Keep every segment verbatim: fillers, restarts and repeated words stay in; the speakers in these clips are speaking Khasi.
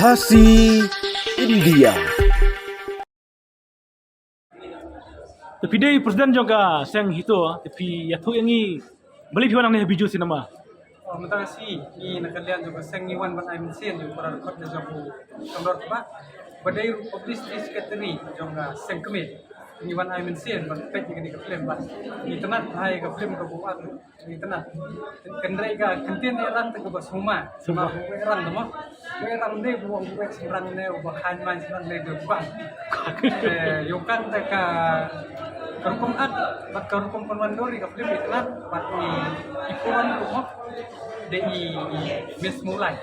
Khasi India. Te phi dei president jong ka seng HITO, te phi ïathuh ïa ngi balei phi wan hangne ha Bijou Cinema. Oh, mynta ka sngi ngi na ka liang jong ka seng ngi wan ban ai mynsiem jong para record na jong u Kambor Kba. Ba dei ruh publicity secretary jong ka seng kmie. Ngi wan ai mynsiem ban peit ïa kane ka film ba ngi tnat bha ïa ka film kaba u act. Ngi tnat. Hynrei ka kyntien Erang te kaba sngewma. Sngewma. Erang te mo. Erang de bu bu Erang ne uba khan man Erang ne de ba. Eh, ïoh kan te ka ka rukom act bad ka rukom pynwandur ïa ka film i tnat bad i i pynwan rukom de i Miss Mulai.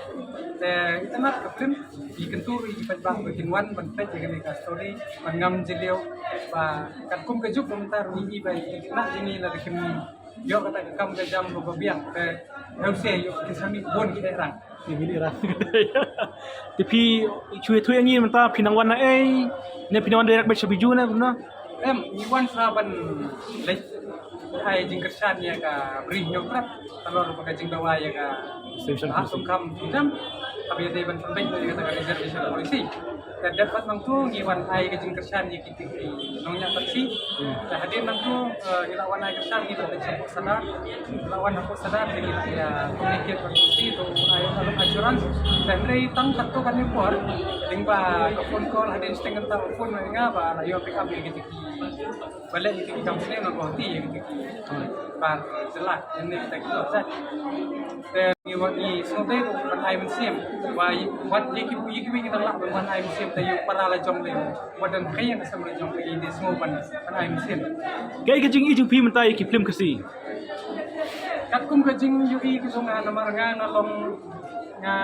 Te i tnat ka film i kyntu i pynbang ba kin wan ban peit ïa kane ka story ban ngam jylliew ba katkum ka juk ba mynta ruh i ba i tnat jingïaleh da kin ïoh kata ka kam ka jam ba biang te heusi ïoh ki sami bun ki Erang. Ki Erang. Te phi shu ïathuh ïa ngi mynta phi nang wan na ei ne phi nang wan direct beit sha Bijou ne kumno? Em, ngi wan sa ban leit ai jingkyrshan ïa ka Bri Hynñiewtrep prep halor ba ka jingdawa ïa ka Sengkam. Sengkam. Haba ïadei ban pynbeit ïa kata ka reservation policy. Te dep pat nangtu ngi wan ai ka jingkyrshan ïa ki nongñiah taxi. Te hadien nangtu, eh, ngi la wan ai kyrshan ngi la leit sha Sadar. Ngi la wan hapoh Sadar te ngi la ïa communicate bad taxi to ai assurance. Te hynrei tang katto katne por lyngba ka phone call hadien shiteng kynta u phone ïa nga ba la ïoh pick up ïa kita ki, ba leh ïa kita ki kam sniew na Guwahati ïa kita ki bar jylla ïa kita ki. Te ngi wan ngi sngewdei ruh ban ai mynsiem. Ba wat ïa ki, ïa kiwei ki dang lah ban wan ai mynsiem te ïa u para la jong lei. Wat dang khie ïa ka sem la jong lei, ngi dei sngew ban, ban ai mynsiem. Kaei ka jingïohi jong phi mynta ïa ki film Khasi? Katkum ka jingïohi ka jong nga namar nga nga long nga,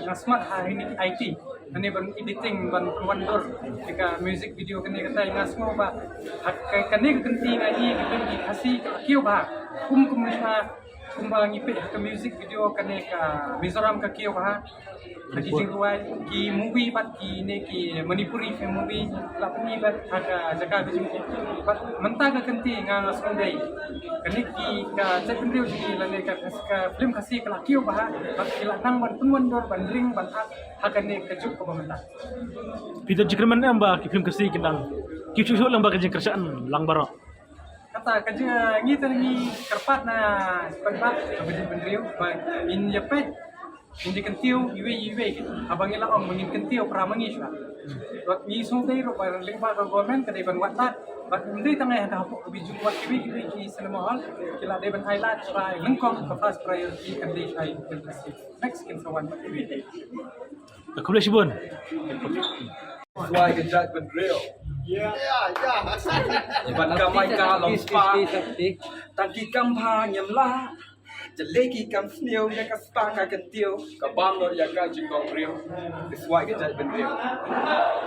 nga smat ha kine ki I T. Kane ban editing, ban pynwandur ïa ka music video kane katai nga sngew ba ha ka, kane ka kynti nga ïohi ka film ki Khasi ka kiew bha. Kum kum nga Kumba ngi peit ha ka music video kane ka Mizoram ka kiew bha. Ha ki jingrwai ki movie bad kine ki Manipuri film movie la pyni bad ha ka jaka ka jong ki. Bad mynta ka kynti nga nga sngewdei kane ki ka jaitbynriew jong ngi lane ka, ka film Khasi ka la kiew bha bad ki la nang ban pynwandur ban ring ban act ha kane ka juk kaba mynta. Phi don jingkyrmen em ba ki film Khasi ki nang ki shu shu lang ba ka jingkyrshan lang baroh. Kata ka jing, ngi te ngi kyrpad na sngewbha kaba jaitbynriew ba ngin ïa peit, ngin ïa kyntiew iwei iwei. Haba ngi la ong ba ngin kyntiew para ma ngi shuwa. Wat ngi sngewdei ruh ba lyngba ka government ka dei ban wad lad. Bad ym dei tang ïa hapoh ka Bijou, wat kiwei kiwei ki cinema hall ki la dei ban ai lad shuwa, nyngkong ka first priority kan dei shuwa ïa ki film Khasi. Next kin sa wan bad kiwei. Khublei shibun. Swai ka jaitbynriew. Ban kamai ka long spah. Tang ki kam bha ngim lah. Jyllei ki kam sniew ïa ka spah ka kyntiew. Ka bam noh ïa ka jingkong briew. Swai ka jaitbynriew.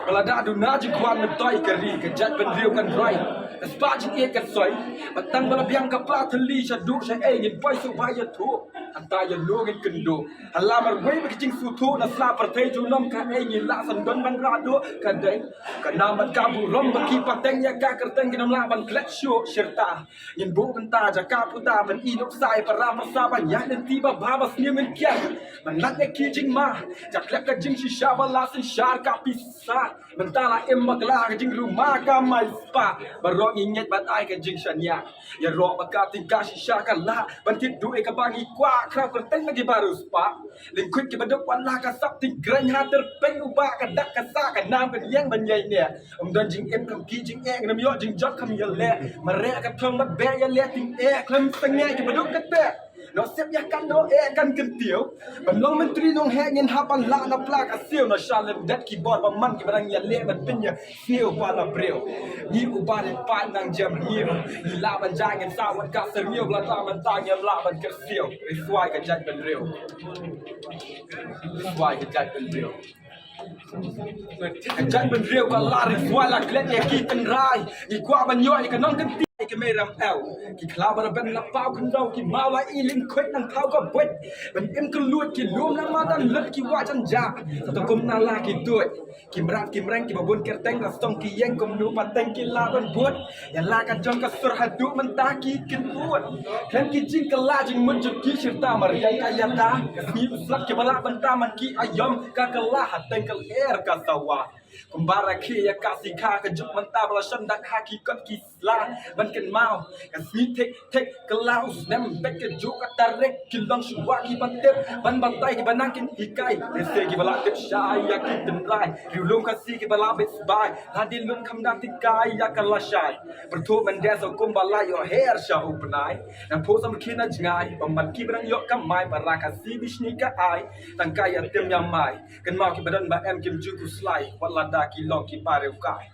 Ba la da duna jingkwah myntoi ka ri ka jaitbynriew kan roi. Ka spah jingeh kan soi. Ba tang ba la biang ka pla thylli sha duk sha ei ngin poi sngewbha ïathuh. Hangta ïa lum ngin kynduh. Ha la marwei ba ka jingsngewthuh na sla pyrthei junom ka ei ngi lah san don ban rah duh ka dei. Ka nam bad ka burom ba ki pateng ïa ka kyrteng ngin ym lah ban klet shuh shirta. Ngin buh bynta jaka puta ban ïeh nuksa ïa para pyrsa ban ïaid lynti ba bha ba sniew ngin kiar. Ban lait ïa ki jingma. Jaklep ka jingshisha ba la synshar ka pisa. Mynta la im bakla ka jingruma ka mai spah. Baroh ngi ngeit ban ai ka jingshaniah. Ïaroh ba ka tyngka shisha ka lah ban thied duh ïa kaba ngi kwah, khraw kyrteng na ki baroh spah. Lyngkhuid ki baduk wat la ka sap tyngkreiñ ha tyrpeng uba ka dak ka sah ka nam ka dieng ban ïaineh. Ym don jingim kham ki jingeh, ngam ïoh jingjop kham ïaleh. Mareh ka thong bad beh ïaleh tyngeh khlem sangeh ki baduk ka teh. Noh sep ïa kan noh eh kan kyntiew. Ban long myntri nongheh ngin hap ban lah na pla ka siew, noh sha lyndet ki bor ba man ki ba dang ïaleh ban pynïasiew ba la briew. Ngi uba ri paid nang jem ngi, ngi lah ban jia ngin sa wat ka syrngiew, ba la tang mynta ngim lah ban kyrsiew. Ri swai ka jaitbynriew. Ri swai ka jaitbynriew. Ka jaitbynriew ka la ri swai la klet ïa ki tynrai. Ngi kwah ban ïoh ïa ka nongkynti. Ki mei ram ew ki khla ba ra ben la paw khyndaw, ki maw la i ling khoit nang thaw ka bwet. Ban im ka luot ki lum na madan lut ki wa jan ja. Sa ta kum na la ki tuot ki mrat ki mreng ki ba bun kerteng ra song ki yeng kum nu pateng ki la ban buot. Ya la ka jong ka sur haduh mynta ki kin buot. Khlem ki jing ka la jing mut jut ki shirta mar yang ka ya da. Ka sni u slap ki ba la banta man ki ayom ka ka la hateng ka ler ka sawa. Kumba ra khi ya ka si kha ka juk mynta ba la shan dak ha ki kot ki sla. Ban ken mau ka sni thik thik ka la u snem bet ka juk ka tarek ki long shuwa ki ban tip ban batai ki ba nang kin hikai. Te se ki ba la tip shai ya ki tynrai riu lum ka si ki ba la bet sbai. La di lum kham da tikai ya ka la shai. Perthu ban des o kum ba la yo her sha u pnai. Nang phu sam khi na jngai ba man ki brang yo ka mai ba ra ka si bishni ka ai. Tang ka ya tim ya mai. Kan mau ki ba don ba em kim ju ku slai wat la da ki long ki ba reu kai.